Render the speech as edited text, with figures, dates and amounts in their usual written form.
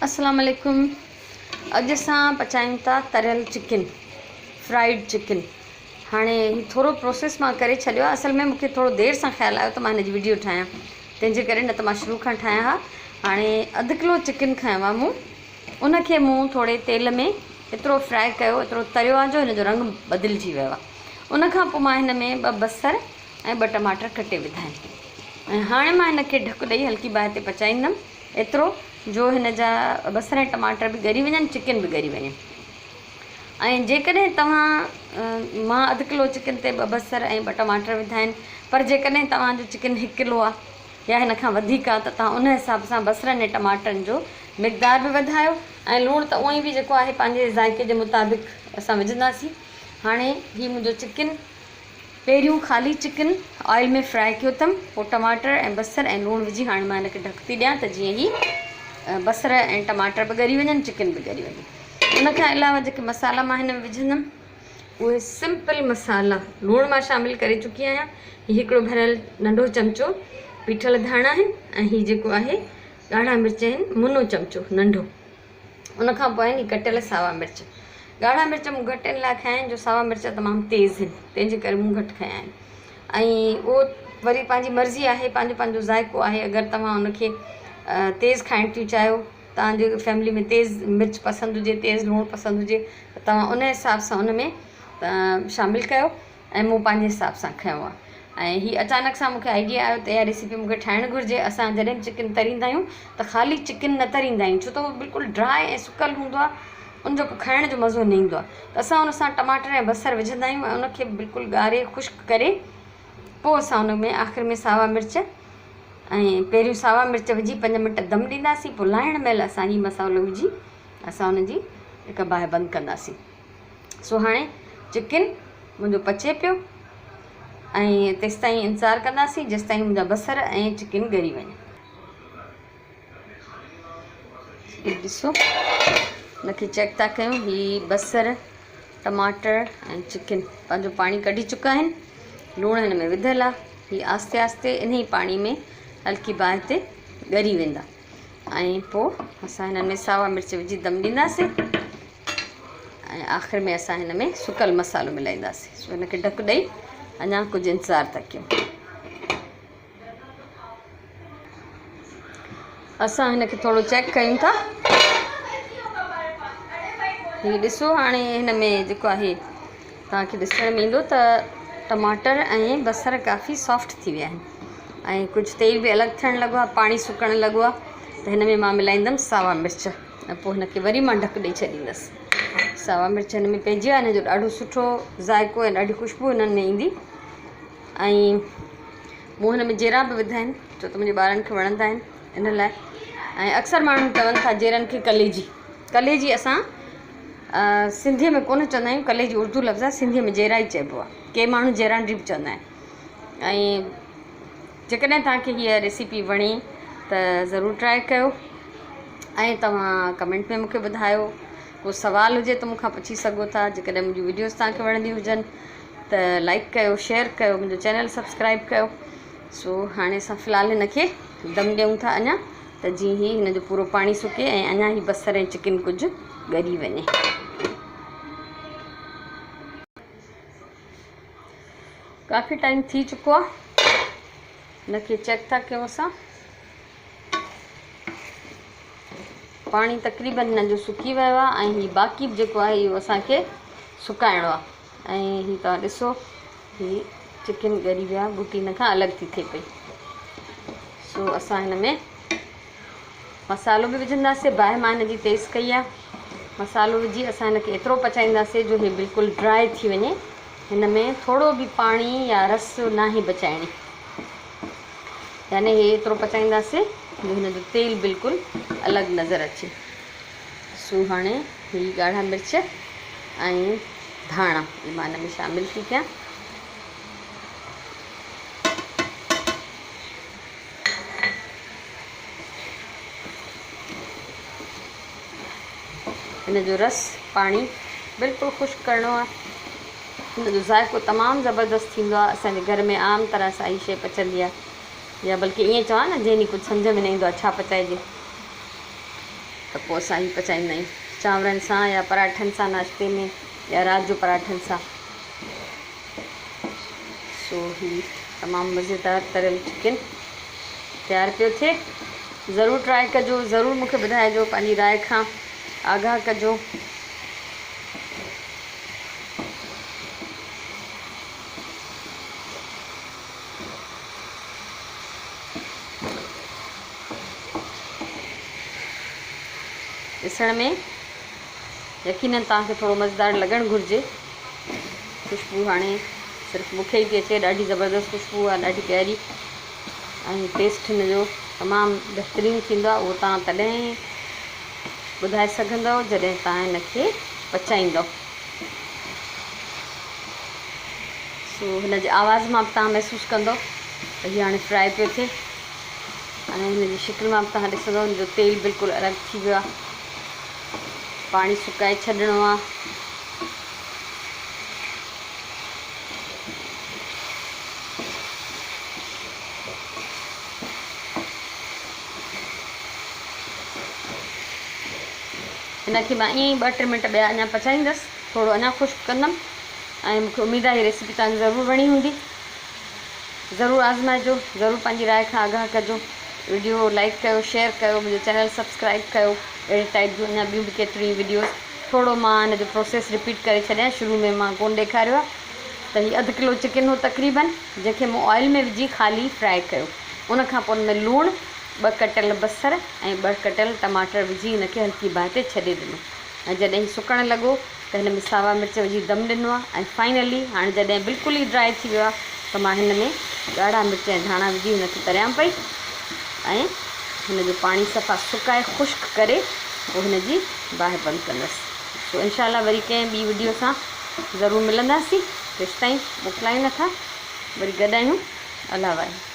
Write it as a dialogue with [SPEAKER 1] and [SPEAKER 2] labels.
[SPEAKER 1] السلام عليڪم اڄ اسان پچايون ٿا تريل چڪن فرائيڊ چڪن هاڻي هي ٿورو پروسيس مان ڪري ڇڏيو آهي اصل ۾ مونکي ٿورو دير سان خيال آيو ته مان هن جي ويڊيو ٺاهيان تنهن جي ڪري نه ته مان شروع کان ٺاهيان ها هاڻي اڌ ڪلو چڪن کنيو آهي مون ان کي مون ٿوري تيل ۾ ايترو فرائي ڪيو ايترو تريو آهي جو هن جو رنگ بدلجي ويو آهي ان کان پوء مان هن ۾ ٻه بصر ۽ ٻه ٽماٽر ڪٽي وڌا آهن ۽ هاڻي مان هن کي ڍڪ ڏئي هلڪي باهه تي پچائيندم ايترو جو هن جا بصر ۽ ٽماٽر به ڳري وڃن چڪن به ڳري وڃي ۽ جيڪڏهن توهان مان اڌ ڪلو چڪن تي ٻه بصر ۽ ٻه ٽماٽر وڌا آهن پر جيڪڏهن توهان جو چڪن هڪ ڪلو آهي يا هن کان وڌيڪ آهي ته توهان ان حساب سان بصرن ۽ ٽماٽرن جو مقدار به وڌايو ۽ لوڻ ته اونئي به جيڪو آهي پنهنجي ذائقي جي مطابق اسان وجهنداسين هاڻي هي منهنجو چڪن پهريون خالي چڪن آئل ۾ فرائي ڪيو اٿم پوء ٽماٽر ۽ بصر ۽ لوڻ وجهي هاڻي مان هن کي ڍڪ ٿي ڏيان ته جيئن هي بصر ۽ ٽماٽر به ڳري وڃن چڪن به ڳري وڃي ان کان علاوه جيڪي مصالحا مان هن ۾ وجهندم اهي سمپل مصالحا لوڻ مان شامل ڪري چڪي آهيان هي هڪڙو ڀريل ننڍو چمچو پيٺل ڌاڻا آهن ۽ هي جيڪو آهي ڳاڙها مرچ آهن منو چمچو ننڍو ان کان پوء آهن هي ڪٽيل ساوا مرچ. ڳاڙها مرچ مون گهٽ ان لاء کنيا آهن جو ساوا مرچ تمام تيز آهن تنهن جي ڪري مون گهٽ کنيا آهن ۽ اهو وري پنهنجي مرضي آهي پنهنجو پنهنجو ذائقو آهي اگر توهان ان کي تيز کائڻ ٿيون چاهيو توهان جي فيملي ۾ تيز مرچ پسند هجي تيز لوڻ پسند هجي ته توهان ان حساب سان ان ۾ شامل ڪيو ۽ مون پنهنجي حساب سان کنيو آهي ۽ هي اچانڪ سان مون کي آئيڊيا آيو ته اها ريسيپي مون کي ٺاهڻ گهرجي اسان جڏهن به چڪن تريندا آهيون ته خالي چڪن نه تريندا آهيون ڇو ته اهو بلڪل ڊرائي ۽ سڪل هوندو آهي ان جو پوء کائڻ جو مزو نه ايندو آهي ته اسان ان سان ٽماٽر ۽ بصر وجهندا آهيون ۽ ان کي بلڪل ڳاري خشڪ ڪري پوء اسان ان ۾ آخر ۾ ساوا مرچ ۽ پهريون ساوا مرچ وجهي پنج منٽ دم ڏينداسين پوء لاهڻ مهل اسان هي مصالحو وجهي اسان ان جي هڪ باهه بند ڪنداسين سو هاڻي چڪن منهنجو پچي پيو ۽ تيستائين انتظار ڪنداسين جيستائين منهنجا بصر ۽ چڪن ڳري وڃي. هي ڏسو هن کي چيڪ ٿا ڪيون هي بصر ٽماٽر ۽ چڪن پنهنجو پاڻي ڪڍي چڪا آهن لوڻ هن ۾ وڌل آهي هي آهستي آهستي انهي پاڻي ۾ هلڪي باهه تي ڳري ويندا ۽ پوء اسان هنن ۾ ساوا مرچ وجهي دم ڏينداسين ۽ آخر ۾ اسان هن ۾ سڪل مصالحو ملائينداسين سو هن کي ڍڪ ڏئي اڃا ڪجهه انتظار ٿا ڪيون اسان هن کي ٿورو چيڪ ڪيون ٿا هي ڏسو هاڻي هن ۾ جيڪو آهي توهان کي ڏسڻ ۾ ايندو ته ٽماٽر ۽ بصر ڪافي سافٽ ٿي ويا آهن ۽ ڪجهه تيل به الڳ ٿيڻ لڳو آهي پاڻي سڪڻ لڳو آهي ته هن ۾ مان ملائيندم ساوا مرچ ۽ پوء هن کي وري مان ڍڪ ڏئي ڇڏيندس ساوا مرچ هن ۾ پئجي ويا هن جو ڏاڍو سٺو ذائقو ۽ ڏاڍي خوشبو هنن ۾ ايندي ۽ مون هن ۾ جيرا به وڌا آهن ڇو ته منهنجي ٻارن کي وڻندا آهن ان لاء ۽ اڪثر ماڻهو چون ٿا جيرن کي ڪليجي ڪليجي اسان سنڌيء ۾ ڪونه چوندا آهيون ڪليجي اردو لفظ آهي سنڌيء ۾ جيرا ئي چئبو آهي ڪي ماڻهو جيرانڊي به چوندا آهن ۽ جيڪڏهن توهان کي هيء ريسيپي وڻي ته ضرور ٽرائي ڪيو ۽ توهان ڪمينٽ ۾ مونکي ٻڌايو ڪو سوال هجي ته مون کان پڇي سگهو ٿا جيڪڏهن منهنجون وڊيوز توهان کي وڻنديون هجن ته لائڪ ڪيو شيئر ڪيو منهنجو چينل سبسڪرائب ڪيو سو هاڻي اسان في الحال هن کي دم ڏيون ٿا اڃا ته جيئن هي هن جو پورو پاڻي سڪي ۽ اڃا هي بصر ۽ چڪن ڪجهه ڳري وڃي. ڪافي ٽائيم ٿي چڪو آهي هن کي چيڪ ٿا ڪيون اسان پاڻي تقريبن هن جو سڪي ويو آهي ۽ هي باقي به جيڪو آهي اهو اسانکي سڪائڻو آهي ۽ هي توهان ڏسو هي چڪن ڳري ويا ٻوٽي هن کان الڳ ٿي ٿئي پئي سو اسان هن ۾ مصالحو به وجهنداسي باهه مان هن جي تيز ڪئي آهي مصالحو وجهي اسان هن کي ايترو پچائينداسي جو هي بلڪل ڊرائي ٿي وڃي هن ۾ ٿورو به پاڻي يا رس ناهي بچائڻي يعني هي ايترو پچائينداسي جو هن جو تيل بلڪل الڳ نظر اچي سو هاڻي هي ڳاڙها مرچ ۽ ڌاڻا هي مان هن ۾ شامل ٿي ڪيان هن جو رس پاڻي بلڪل خشڪ ڪرڻو آهي هن جو ذائقو تمام زبردست ٿيندو آهي اسان جي گهر ۾ عام طرح سان هي شيء پچندي آهي يا بلڪه ائين چوان نه جنهن ڏينهن ڪجهه سمجهه ۾ نه ايندو آهي ڇا پچائجي ته پوء اسان هي پچائيندا آهيون چانورن سان يا پراٺن سان ناشتي ۾ يا رات جو پراٺن سان. سو هي تمام مزيدار تريل چڪن تيار پيو ٿئي. ضرور ٽرائي ڪجو، ضرور مون کي ٻڌائجو، پنهنجي راء کان آگاهه ڪجو. ڏسڻ ۾ يقينن توهان کي ٿورو مزيدار لڳڻ گهرجي. خوشبو هاڻي صرف مون کي ئي ٿي اچي، ڏاڍي زبردست خوشبو آهي، ڏاڍي پياري ۽ ٽيسٽ هن جو تمام بهترين ٿيندو آهي. اهو توهان تڏهن ٻڌائي سگهندؤ جڏهن توهان هن کي پچائيندؤ. سو هن جي آواز مان به توهان محسوس ڪندؤ ته هي هاڻي فرائي پيو ٿئي ۽ هن جي شڪل مان به توهان ڏسندؤ هن جو تيل بلڪل الڳ ٿي ويو آهي. پاڻي سڪائي ڇڏڻو آهي. هن کي مان ائين ئي ٻه ٽي منٽ ٻيا اڃا پچائيندس، ٿورو اڃا خشڪ ڪندم ۽ مون کي اميد آهي هي ريسيپي توهان کي ضرور وڻي هوندي. ضرور آزمائجو، ضرور پنهنجي راء کان آگاهه ڪجو. وڊيو لائيڪ ڪيو، شيئر ڪيو، منهنجو چينل سبسڪرائيب ڪيو. اهڙي ٽائيپ جون اڃا ٻيون به ڪيتريون ئي وڊيوز. ٿورو مان هن جو پروسيس رپيٽ ڪري ڇڏيان، شروع ۾ مان ڪونه ڏيکاريو آهي ته هي اڌ ڪلو چڪن هو تقريبن جنهن کي مون آئل ۾ وجهي خالي فرائي ڪيو. ان کان پوء ان ۾ لوڻ، ٻه ڪٽيل بصر ۽ ٻه ڪٽيل ٽماٽر وجهي هن کي هلڪي باهه تي ڇڏي ڏنو ۽ جڏهن هي سڪڻ لڳو ته هن ۾ ساوا مرچ وجهي دم ڏنو آهي ۽ فائنلي هاڻي جڏهن بلڪل ئي ڊرائي ٿي ويو آهي ته مان هن ۾ ڳاڙها مرچ ۽ ڌاڻا وجهي هن کي تريان پئي ۽ هن جو پاڻي صفا سڪائي خشڪ ڪري پوء هن جي باهه بند ڪندس. سو انشاء الله وري ڪنهن ٻي وڊيو سان ضرور ملنداسين. تيستائين موڪلايون نٿا، وري گڏ آهيون. الله واهي.